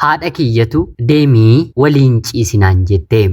Haadha kiyyatu deemii waliin ciisi naan jette.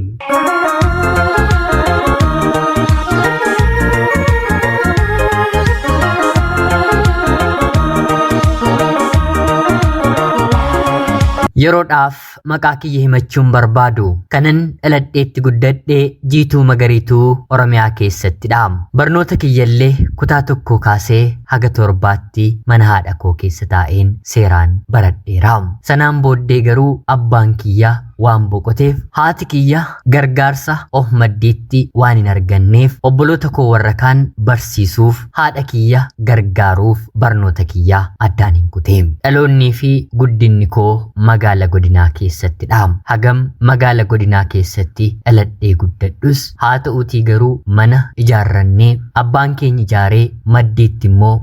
Yeroodhaaf maqaa kiyya himachuun barbaadu. Kanan dhaladheetti guddadhe Jiituu Magariituu Oromiyaa keessattidha. Barnoota kiyyallee kutaa tokkoo kaasee haga torbaatti mana haadha koo keessa taa'een seeraan baradheera. Sanaan booddee garuu abbaan kiyya waan boqoteef haati kiyya gargaarsa of maddiitti waan hin arganneef obboloota koo warra kaan barsiisuuf haadha kiyya gargaaruuf barnoota kiyya addaan hin kute. Dhaloonnii fi guddinni koo magaala godinaa keessattidha. Hagam magaala godinaa keessatti dhaladhee guddadhus haa ta'uutii garuu mana ijaarrannee abbaan keenya ijaaree maddiitti immoo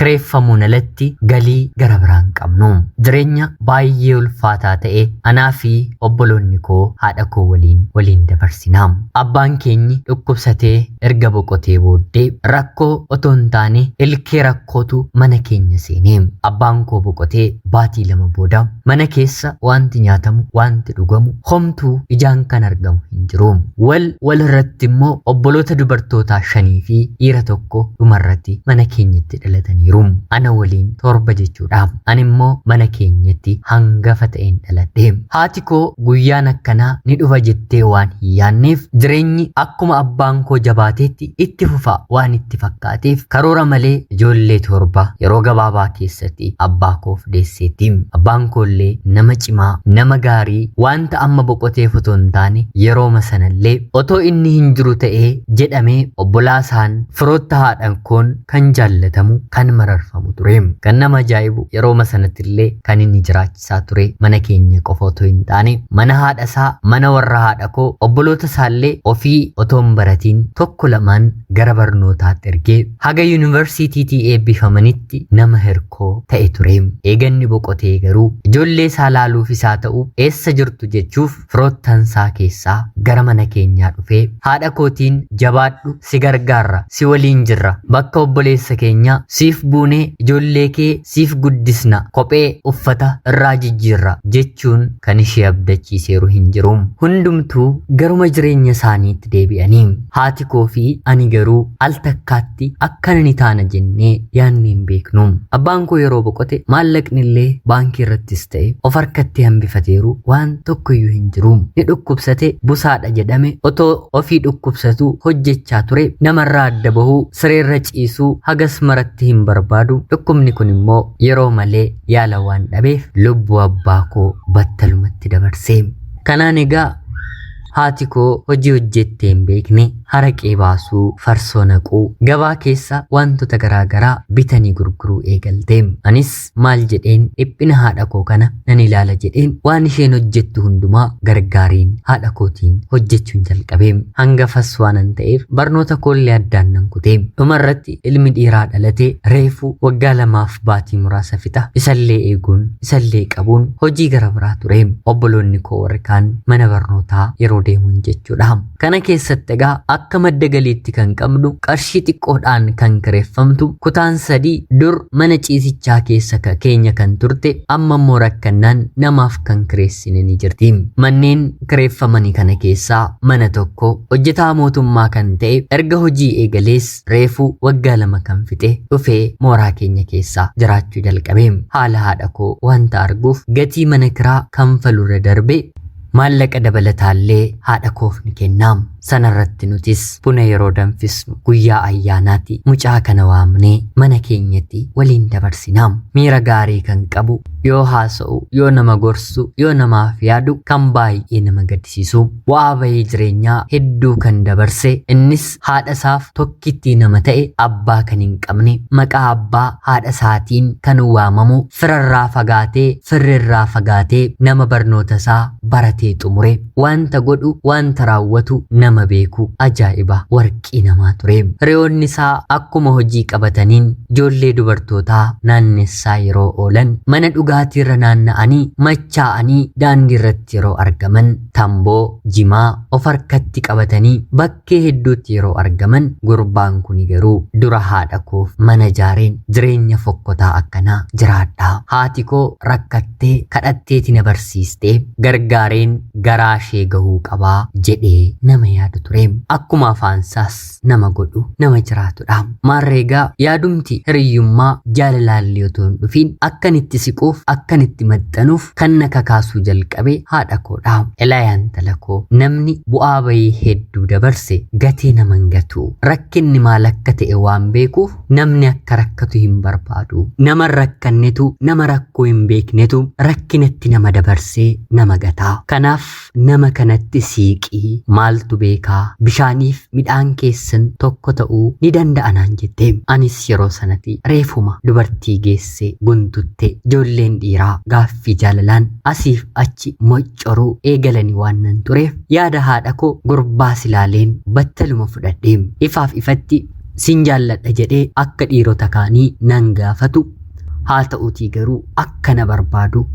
kireeffamuun alatti galii gara biraa hin qabnu. Jireenya baay'ee ulfaataa ta'e anaa fi obboloonni koo haadha koo waliin waliin dabarsina. Abbaan keenyi dhukkubsatee erga boqotee booddee rakkoo otoo hin taane ilkee rakkootu mana keenya seene. Abbaan koo boqotee baatii 2 booda mana keessa wanti nyaatamu, wanti dhugamu homtuu ijaan kan argamu hin jiru. Wal wal irratti immoo obboloota dubartootaa 5 fi dhiira tokko dhumarratti mana keenyatti dhalataniiru. Ana waliin 7 jechuudha. Ani immoo mana keenyatti hangafa ta'een dhaladhe. Haati koo guyyaan akkanaa ni dhufa jettee waan hin yaanneef jireenyi akkuma abbaan koo jabaateetti itti fufa waan itti fakkaateef karoora malee ijoollee 7 yeroo gabaabaa keessatti abbaa koof deesseetti. Abbaan koo illee nama cimaa, nama gaarii, wanta amma boqoteef otoo hin taane yerooma sanallee otoo inni hin jiru ta'ee jedhamee obbolaasaan firootta haadha koon kan jaallatamu, kan mararfamu ture. Kan nama ajaa'ibu yerooma sanattillee kan inni jiraachisaa ture mana keenya qofa otoo hin taane mana haadha isaa, mana warra haadha koo, obboloota isaallee ofii otoo hin baratiin tokko lamaan gara barnootaatti ergee haga yuunivarsiitiitii eebbifamanitti nama hirkoo ta'e ture. Eeganni boqotee garuu ijoollee isaa laaluuf isaa ta'u eessa jirtu jechuuf firoottansaa keessaa gara mana keenyaa dhufee haadha kootiin jabaadhu, si gargaarra, si waliin jirra, bakka obboleessa keenyaa siif buunee ijoollee kee siif guddisna, kophee uffata irraa jijjiirra jechuun kan ishee abdachiiseeru hin jiru. Hundumtuu garuma jireenya isaaniitti deebi'anii. Haati koo fi ani garuu al takkaatti akkana ni taana jennee yaadnee hin beeknu. Abbaan koo yeroo boqote maallaqni illee baankii irrattis ta'e of harkatti hambifateeru waan tokkoyyuu hin jiru. Ni dhukkubsate, busaadha jedhame, otoo ofii dhukkubsatu hojjechaa ture, namarraa adda bahuu, sireerra ciisuu hagas maratti hin barbaadu. Dhukkubni kun immoo yeroo malee yaala waan dhabeef lubbuu abbaa koo battalumatti dabarse. Kanaan egaa haati koo hojii hojjettee hin beekne, haraqee baasuu, farsoo naquu, gabaa keessa wantoota garaagaraa bitanii gurguruu eegalte. Anis maal jedheen dhiphina haadha koo kana nan ilaala jedheen waan isheen hojjettu hundumaa gargaariin haadha kootiin hojjechuun jalqabe. Hangafas waanan ta'eef barnoota koollee addaan nan kute. Dhumarratti ilmi dhiiraa dhalate reefu waggaa 2 baatii muraasa fixa. Isallee eeguun, isallee qabuun hojii gara biraa ture. Obboloonni koo warri kaan mana barnootaa yeroo deemuun jechuudha. Kana keessatti egaa akka madda galiitti kan qabnu qarshii xiqqoodhaan kan kireeffamtu kutaan 3 dur mana ciisichaa keessa keenya kan turte amma immoo rakkannaan namaaf kan kireessine ni jirti. Manneen kireeffamanii kana keessaa mana tokko hojjetaa mootummaa kan ta'e erga hojii eegalees reefu waggaa 2 kan fixe dhufee mooraa keenya keessa jiraachuu jalqabe. Haala haadha koo wanta arguuf gatii mana kiraa kanfalurra darbe maallaqa dabalataallee haadha koof ni kenna. Sanarratti nutis buna yeroo danfisnu guyyaa ayyaanaatti mucaa kana waamnee mana keenyatti waliin dabarsina. Miira gaarii kan qabu, yoo haasa'u, yoo nama gorsu, yoo namaaf yaadu kan baay'ee nama gaddisiisu, bu'aa bahii jireenyaa hedduu kan dabarse, innis haadha isaaf tokkittii nama ta'e, abbaa kan hin qabne, maqaa abbaa haadha isaatiin kan waamamu, firarraa fagaatee, firrirraa fagaatee nama barnoota isaa barate Baratee xumure, wanta godhu, wanta raawwatu nama beeku, ajaa'iba, warqii namaa ture. Hiriyoonni isaa akkuma hojii qabataniin ijoollee dubartootaa naannessaa yeroo oolan, mana dhugaatiirra naanna'anii machaa'anii daandii irratti yeroo argaman, tamboo jimaa of harkatti qabatanii bakkee hedduutti yeroo argaman, gurbaan kuni garuu dura haadha koof mana jaareen jireenya fokkotaa akkanaa jiraadha. Haati koo rakkattee kadhatteeti na barsiistee, gargaareen garaa ishee gahuu qabaa jedhee nama yaadu ture. Akkuma afaansaas nama godhu, nama jiraatudha. Maarreegaa yaadumti hiriyyummaa jaalalaallee otoo hin dhufiin akkan itti siquuf, akkan itti maxxanuuf kan na kakaasuu jalqabe haadha koodha. Ilaa intala koo, namni bu'aa bayii hedduu dabarse gatee nama hin gatu. Rakkinni maal akka ta'e waan beekuuf namni akka rakkatu hin barbaadu. Nama hin rakkannetu, nama rakkoo hin beeknetu rakkinatti nama dabarsee nama gata. Kanaaf nama kanatti siiqii, maaltu beekaa, bishaaniif midhaan keessan tokko ta'uu ni danda'a naan jette. Anis yeroo sanatti reefuma dubartii geesse guntutte, ijoolleen dhiiraa gaaffii jaalalaan asiif achi moccoruu eegalanii waan nan tureef, yaada haadha koo gurbaa silaaleen battaluma fudhadhe. Ifaaf ifatti sin jaalladha jedhee akka dhiirota kaanii nan gaafatu. Haa ta'uutii garuu akka na barbaadu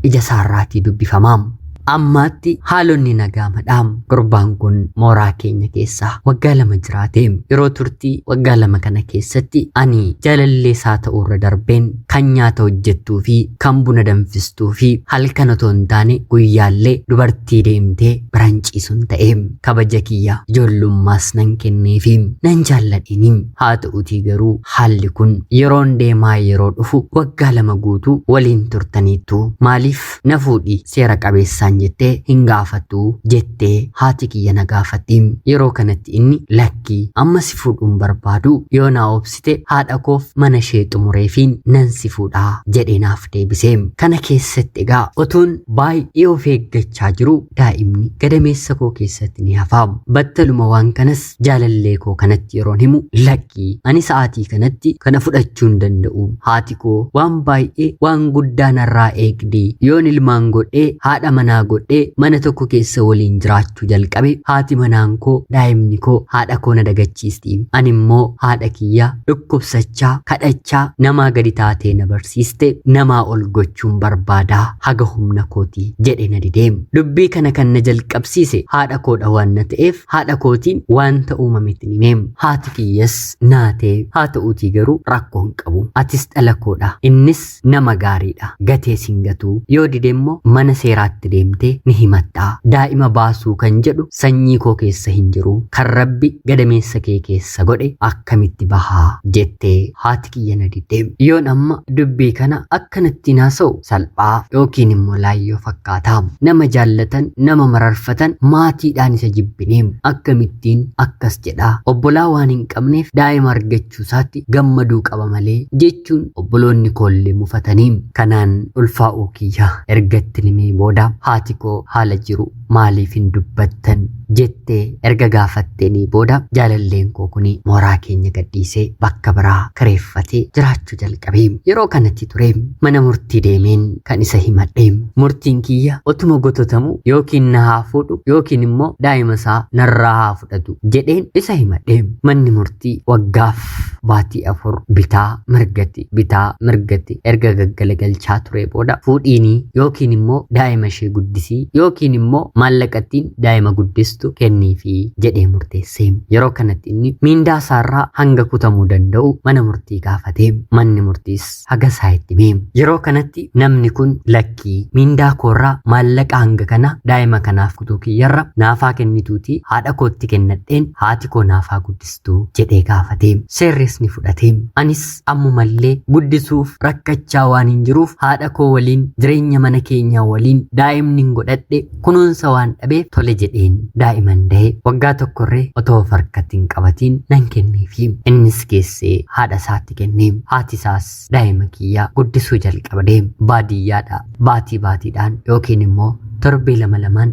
ija isaarraatii dubbifamaam. Ammaatti haalonni nagaamadhaam. Gurbaan kun mooraa keenya keessa waggaa 2 jiraate. Yeroo turtii waggaa 2 kana keessatti ani jaalallee isaa ta'uurra darbeen kan nyaata hojjettuu fi kan buna danfistuu fi halkan otoo hin taane guyyaallee dubartii deemtee biran ciisuun ta'e. Kabaja kiyya ijoollummaas nan kenneefi, nan jaalladheeni. Haa ta'uutii garuu haalli kun yeroon deemaa yeroo dhufu, waggaa 2 guutuu waliin turtaniittu, maaliif na fuudhi seera qabeessaan jettee hin gaafattu jettee haati kiyya na gaafatti. Yeroo kanatti inni lakkii, amma si fuudhuun barbaadu, yoo naa obsite haadha koof mana ishee xumureefiin nan si fuudhaa jedhee naaf deebise. Kana keessatti egaa otuun baay'ee of eeggachaa jiru daa'imni gadameessa koo keessatti ni hafa. Battaluma waan kanas jaalallee koo kanatti yeroon himu, lakkii, ani sa'aatii kanatti kana fudhachuu hin danda'u. Haati koo waan baay'ee, waan guddaa narraa eegdi. Yoon ilmaan godhee, haadha manaa godhee, mana tokko keessa waliin jiraachuu jalqabe, haati manaan koo, daa'imni koo haadha koo na dagachiisti. Ani immoo haadha kiyya dhukkubsachaa, kadhachaa, namaa gadi taatee na barsiiste namaa ol gochuun barbaadaa haga humna kootii jedhe na didee. Dubbii kana kan na jalqabsiise haadha koodha waan na ta'eef haadha kootiin wanta uumametti himee. Haati kiyyas naatee, haa ta'uutii garuu rakkoo hin qabu. Atis dhala koodha. Innis nama gaariidha. Gatee sin gatuu. Yoo dide immoo mana seeraatti deemtee ni himattaa. Daa'ima baasuu kan jedhu sanyii koo keessa hin jiru. Kan Rabbi gadameessa kee keessa godhe akkamitti bahaa jettee haati kiyya na didde. Yoon amma dubbii kana akkanatti haasa'u salphaa yookiin immoo laayyoo fakkaata. Nama jaallatan, nama mararfatan maatiidhaan isa jibbine akkamittiin akkas jedha? Obbolaa waan hin qabneef daa'ima argachuu isaatti gammaduu qaba malee jechuun obboloonni koollee mufatanii. Kanaan ulfaa'uu kiyya ergatti himee booda haati koo haala jiru maaliif hin dubbattan jettee erga gaafatteenii booda, jaalalleen koo kuni mooraa keenya gadhiisee bakka biraa kireeffatee jiraachuu jalqabe. Yeroo kanatti ture mana murtii deemeen kan isa himadhe. Murtiin kiyya otuma gototamu yookiin na haa fuudhu yookiin immoo daa'ima isaa narraa haa fudhatu jedheen isa himadhe. Manni murtii waggaaf baatii 4 bitaa mirgatti, bitaa mirgatti erga gaggalagalchaa ture booda, fuudhiinii yookiin immoo daa'ima ishee guddisii yookiin immoo maallaqattiin daa'ima guddistu kenniifi jedhee murteesse. Yeroo kanatti inni miindaa isaarraa hanga kutamuu danda'u mana murtii gaafate. Manni murtiis haga isaa itti hime. Yeroo kanatti namni kun lakkii, miindaa koorraa maallaqa hanga kana daa'ima kanaaf kutuu kiyyarra naafaa kennituutii haadha kootti kennadheen haati koo naafaa guddistu jedhee gaafate. Seerris ni fudhate. Anis ammumallee guddisuuf rakkachaa waan hin jiruuf, haadha koo waliin jireenya mana keenyaa waliin daa'imni hin godhadhe kunuunsa waan dhabeef tole jedheen daa'iman dahe waggaa tokkorree otoo of harkatti hin qabatiin nan kenneefi. Innis geessee haadha isaatti kenne. Haati isaas daa'ima kiyyaa guddisuu jalqabde. Baadiyyaadha. Baatii baatiidhaan yookiin immoo torbee lama lamaan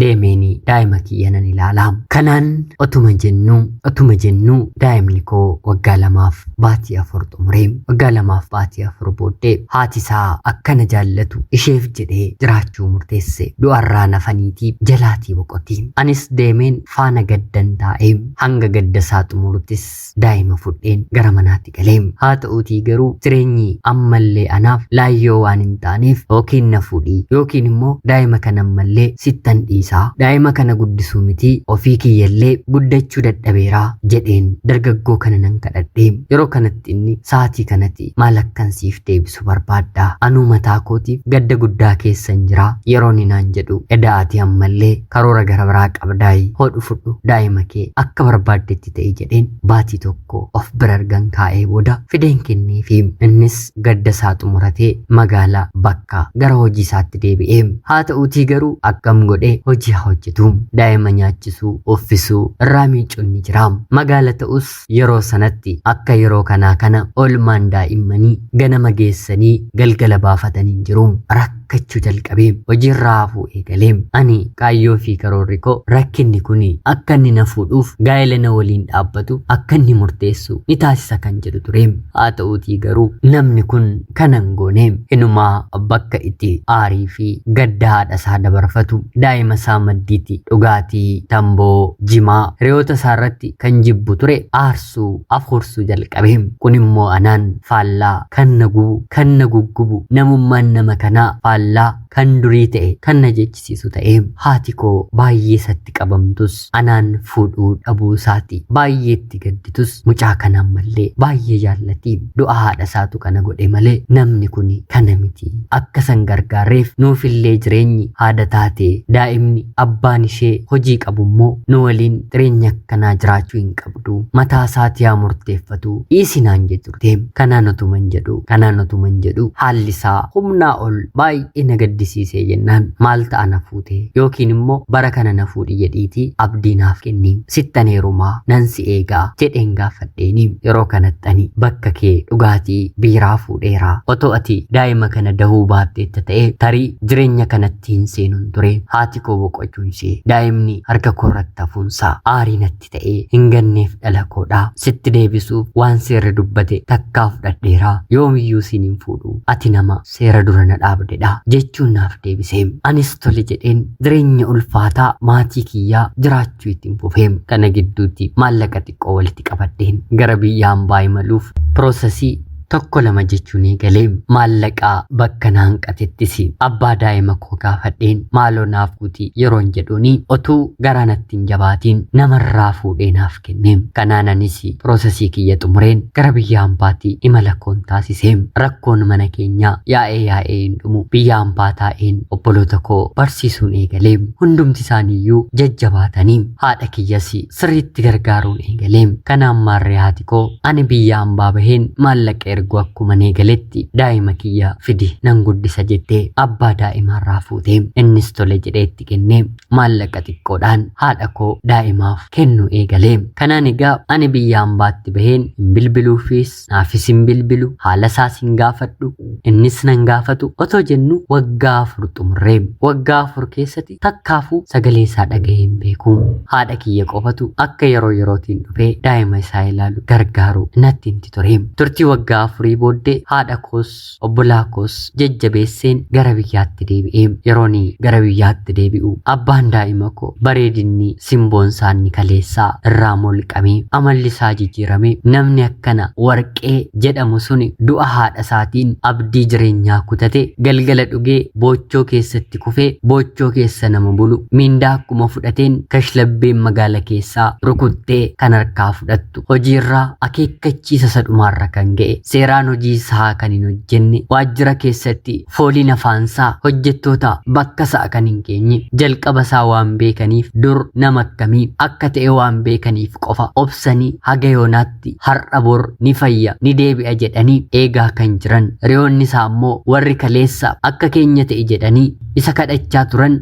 Deemeeni daa'ima kiyya nan ilaala. Kanaan otuma jennuu otuma jennuu daa'imni koo waggaa 2f baatii 4 xumure. Waggaa 2f baatii 4 booddee haati isaa akkana jaallatu isheef jedhee jiraachuu murteesse. Du'arraa nafaniitii jalaatii boqoti. Anis deemeen faana gaddan taa'ee hanga gadda isaa xumuruttis daa'ima fudheen gara manaatti galee. Haa ta'uutii garuu jireenyi ammallee anaaf laayyoo waan hin taaneef yookiin na fuudhii yookiin immoo daa'ima kana ammallee sittan dhiisaa, daa'ima kana guddisuu miti ofii kiyyallee guddachuu dadhabeeraa jedheen dargaggoo kana nan kadhadhe. Yeroo kanatti inni sa'aatii kanatti maal akkan siif deebisu barbaadda, anuu mataa kootiif gadda guddaa keessan jira yeroo inni naan jedhu, edaa ati ammallee karoora gara biraa qabdaayi, hodhu fudhu daa'ima kee akka barbaaddetti ta'i jedheen baatii tokko of bira ergan kaa'ee booda fideen kenneefi. Innis gadda isaa xumuratee magaalaa bakka gara hojii isaatti deebi'e. Haa ta'uutii garuu akkam godhee hojii haa hojjetu, daa'ima nyaachisuu, uffisuu, irraa miicuun ni jira. Magaala ta'us yeroo sanatti akka yeroo kanaa kana oolmaan daa'immanii ganama geessanii galgala baafatanii hin jiru. Rakkachuu jalqabe, hojiirraa hafuu eegale. Ani kaayyoo fi karoorri koo rakkinni kun akka inni na fuudhuuf gaa'ela na waliin dhaabbatu akka inni murteessu ni taasisa kan jedhu ture. Haa ta'uutii garuu namni kun kana hin goone. Inumaa bakka itti aarii fi gadda haadha isaa dabarfatu daa'ima isaa maddiitti dhugaatii, tamboo, jimaa hiriyoota isaa irratti kan jibbu ture aarsuu, afuursuu jalqabe. Kun immoo anaan faallaa kan na gubu, kan na guggubu, namummaan nama kanaa faallaa kan durii ta'e kan na jechisiisu ta'e. Haati koo baay'ee isatti qabamtus, anaan fuudhuu dhabuu isaati baay'ee itti gadditus, mucaa kana ammallee baay'ee jaallati. Du'a haadha isaatu kana godhe malee namni kun kana miti. Akka san gargaarreef nuufillee jireenyi haada taate, daa'imni abbaan ishee hojii qabu immoo nu waliin jireenya akkanaa jiraachuu hin qabdu, mataa isaatii haa murteeffatu, dhiisi naan jetturte. Kanaan otuman jedhu, kanaan otuman jedhu, haalli isaa humnaa ol baay'ee na gaddisiisee jennaan, maal ta'a na fuute yookiin immoo bara kana na fuudhi jedhiitii abdii naaf kenni, sittan heerumaa, nan si eegaa jedheen gaafadheeni. Yeroo kanatti ani bakka kee dhugaatii biiraa fuudheera, otoo ati daa'ima kana dahuu baatteetta ta'e tarii jireenya kanatti hin seenun ture. Haati koo boqochuun ishee, daa'imni harka koorratti hafuunsaa aarii natti ta'ee hin ganneef dhala koodha sitti deebisuuf waan seerri dubbate takkaa fudhadheera, yoomiyyuu siin hin fuudhu, ati nama seera dura na dhaabdedha jechuun naaf deebise. Anis tole jedheen jireenya ulfaataa maatii kiyyaa jiraachuu ittiin fufee. Kana gidduutti maallaqa xiqqoo walitti qabadheen gara biyya hambaa imaluuf piroosesii tokko lama jechuun eegalee. Maallaqaa bakka na hanqatettis abbaa daa'ima koo gaafadheen, maaloo naaf guuti yeroon jedhuuni, otuu garaa natti hin jabaatiin namarraa fuudhee naaf kenne. Kanaan anis piroosesii kiyya xumureen gara biyya hambaatti imala koon taasise. Rakkoon mana keenyaa yaa'ee yaa'ee hin dhumu. Biyya hambaa taa'een obboloota koo barsiisuun eegalee. Hundumti isaaniiyyuu jajjabaatanii haadha kiyyas sirriitti gargaaruun eegalee. Kanaan maarree haati koo ani biyya hambaa baheen maallaqa erguu akkuma eegaletti, daa'ima kiyya fidi nan guddisa jettee abbaa daa'imaarraa fuute. Innis tole jedhee itti kennee maallaqa xiqqoodhaan haadha koo daa'imaaf kennu eegalee. Kanaan egaa ani biyya hambaatti baheen hin bilbiluufis, naafis hin bilbilu, haala isaas hin gaafadhu, innis nan gaafatu otoo jennu waggaa 4 xumurree. Waggaa 4 keessatti takkaafuu sagalee isaa dhaga'ee hin beeku. Haadha kiyya qofatu akka yeroo yerootiin dhufee daa'ima isaa ilaalu, gargaaru natti himti ture. Turtii waggaa 4 booddee haadha koos obbolaa koos jajjabeesseen gara biyyaatti deebi'e. Yeroon gara biyyaatti deebi'u abbaan daa'ima koo bareedinni simboon isaanii kaleessaa irraa molqamee, amalli isaa jijjiirame, namni akkana warqee jedhamu suni du'a haadha isaatiin abdii jireenyaa kutate, galgala dhugee boochoo keessatti kufee boochoo keessa nama bulu, miindaa akkuma fudhateen kashlabbeen magaala keessaa rukuttee kan harkaa fudhattu, hojiirraa akeekkachiisa isa dhumaarra kan ga'e, seeraan hojii isaa kan hin hojjenne, waajjira keessatti fooliin afaansaa hojjettoota bakka isaa kan hin geenye, jalqaba isaa waan beekaniif, dur nama akkamii akka ta'e waan beekaniif qofa obsanii haga yoonaatti har'a bor ni fayya, ni deebi'a jedhanii eegaa kan jiran, hiriyoonni isaa immoo warri kaleessa akka keenya ta'e jedhanii isa kadhachaa turan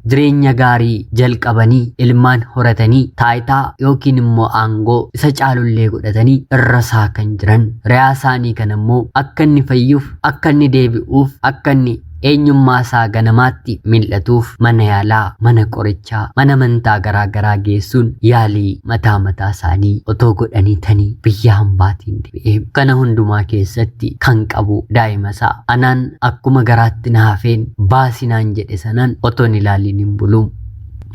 jireenya gaarii jalqabanii, ilmaan horatanii, taayitaa yookiin immoo aangoo isa caalullee godhatanii irra isaa kan jiran, riyaa isaanii kan immoo akka inni fayyuuf, akka inni deebi'uuf, akka inni Eenyummaa isaa ganamaatti mil'atuuf mana yaalaa, mana qorichaa, mana amantaa garaa garaa geessuun yaalii mataa mataa isaanii otoo godhanii tanii biyya hambaatiin deebi'e. Kana hundumaa keessatti kan qabu daa'ima isaa. Anaan akkuma garaatti na hafeen baasi naan jedhe sanaan otoon ilaaliin hin bulu.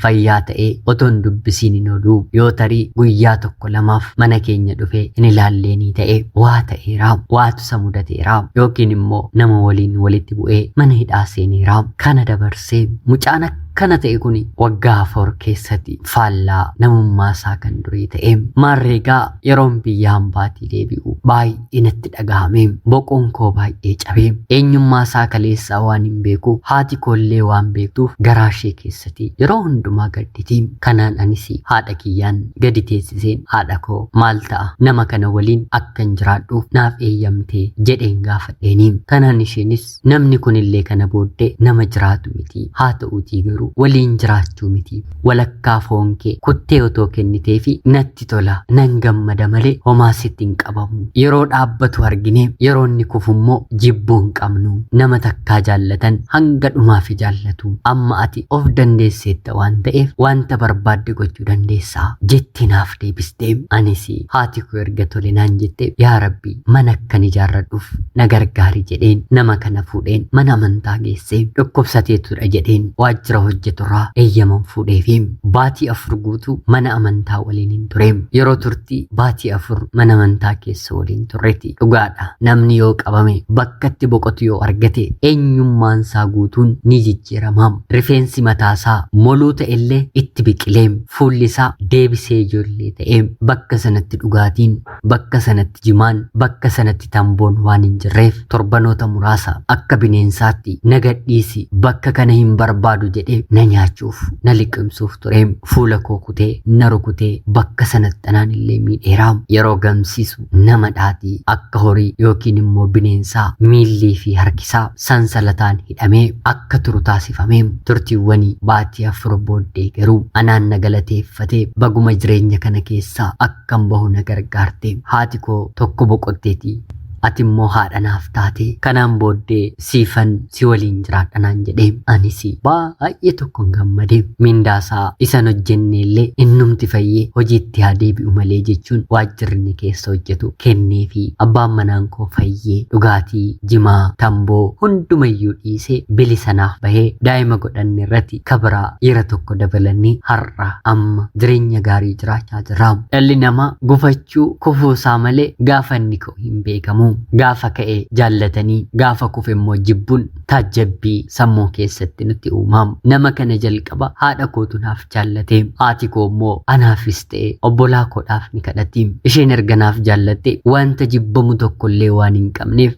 Fayyaa ta'ee otoon dubbisiin hin ooluu. Yoo tarii guyyaa tokko lamaaf mana keenya dhufee hin ilaalleenii ta'e waa ta'eera, waatu isa mudateera yookiin immoo nama waliin walitti bu'ee mana hidhaa seeneera. Kana dabarsee mucaan akkana ta'e kun waggaa 4 keessatti faallaa namummaa isaa kan durii ta'e. Maarreegaa yeroon biyya hambaatii deebi'u baay'ee natti dhagahame. Boqoon koo baay'ee cabe. Eenyummaa isaa kaleessaa waan hin beekuuf, haati koollee waan beektuuf garaa ishee keessatti yeroo hundumaa gadditi. Kanaan anis haadha kiyyaan gadi teessiseen, haadha koo maal ta'a nama kana waliin akkan jiraadhuuf naaf eeyyamtee jedheen gaafadheeni. Kanaan isheenis namni kunillee kana booddee nama jiraatu miti, haa ta'uutii garuu waliin jiraachuu miti, walakkaa foon kee kuttee otoo kennitee fi natti tola, nan gammada malee homaa sitti hin qabamu. Yeroo dhaabbatu argine yeroo inni kufu immoo jibbuu hin qabnu. Nama takkaa jaallatan hanga dhumaaf jaallatu. Amma ati of dandeesseetta waan ta'eef wanta barbaadde gochuu dandeessaa jetti naaf deebiste. Anis haati koo erga tole naan jette, yaa Rabbi mana akkan ijaarradhuuf na gargaari jedheen nama kana fuudheen mana amantaa geessee dhukkubsateetudha jedheen waajjira hojjeturraa eeyyaman fuudhee fi baatii 4 guutuu mana amantaa waliin hin ture. Yeroo turtii baatii 4 mana amantaa keessa waliin turreti. Dhugaadha, namni yoo qabame bakkatti boqotu yoo argate eenyummaan isaa guutuun ni jijjiirama. Rifeensi mataasaa moluu ta'ellee itti biqilee fuulli isaa deebisee ijoollee ta'e. Bakka sanatti dhugaatiin, bakka sanatti jimaan, bakka sanatti tamboon waan hin jirreef torbanoota muraasa akka bineensaatti na gadhiisi, bakka kana hin barbaadu jedhee na nyaachuuf na liqimsuuf ture. Fuula koo kutee na rukutee bakka sanatti anaan illee miidheera. Yeroo gamsiisu nama dhaatii akka horii yookiin immoo bineensaa miillii fi harkisaa sansalataan hidhamee akka turu taasifame. Turtiiwwanii baatii 4 booddee garuu anaan na galateeffatee baguma jireenya kana keessaa akkan bahu na gargaarte. Haati koo tokko boqotteetii, ati immoo haadha naaf taate, kanaan booddee siifan si waliin jiraadha naan jedhee anis baay'ee tokkon gammade. Mindaasaa isan hojjenne illee innumti fayyee hojiitti haa deebi'u malee jechuun waajjirri inni keessa hojjetu kennee fi abbaan manaan koo fayyee dhugaatii, jimaa, tamboo hundumayyuu dhiisee bilisa naaf bahee daa'ima godhanne irratti kabiraa dhiira tokko dabalannee har'a amma jireenya gaarii jiraachaa jirra. Dhalli namaa gufachuu kufuu isaa malee gaafa inni ka'u hin beekamu. Gaafa ka'e jaallatanii gaafa kufe immoo jibbuun taajjabbii sammuu keessatti nutti uumamu. Nama kana jalqaba haadha kootu naaf jaallate. Haati koo immoo anaafis ta'e obbolaa koodhaaf ni kadhatti. Isheen erga naaf jaallatte wanta jibbamu tokkollee waan hin qabneef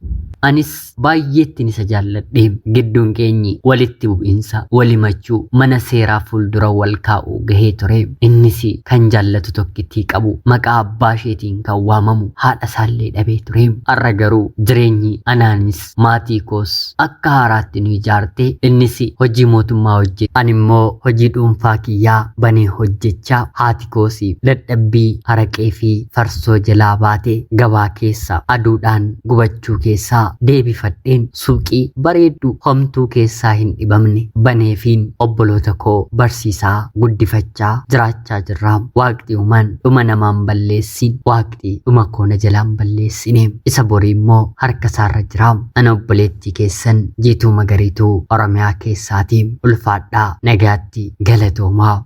anis baay'eettiin isa jaalladhe. Gidduun keenyi walitti bu'iinsa, walimachuu, mana seeraa fuuldura wal kaa'uu gahee ture. Innis kan jaallatu tokkittii qabu maqaa abbaa isheetiin kan waamamu haadha isaallee dhabee ture. Har'a garuu jireenyi anaanis maatii koos akka haaraatti nu ijaarte. Innis hojii mootummaa hojjete, ani immoo hojii dhuunfaa kiyyaa banee hojjechaa, haati koos dadhabbii haraqee fi farsoo jalaa baate gabaa keessa aduudhaan gubachuu keessaa deebifadheen suuqii bareedduu homtuu keessaa hin dhibamne baneefiin obboloota koo barsiisaa guddifachaa jiraachaa jirra. Waaqni uumaan dhuma namaan balleessin, waaqni dhuma koo na jalaan balleessine, isa borii immoo harka isaarra jira. Ana obboleettii keessan Jiituu Magariituu Oromiyaa keessaati. Ulfaadhaa, nagaatti, galatoomaa.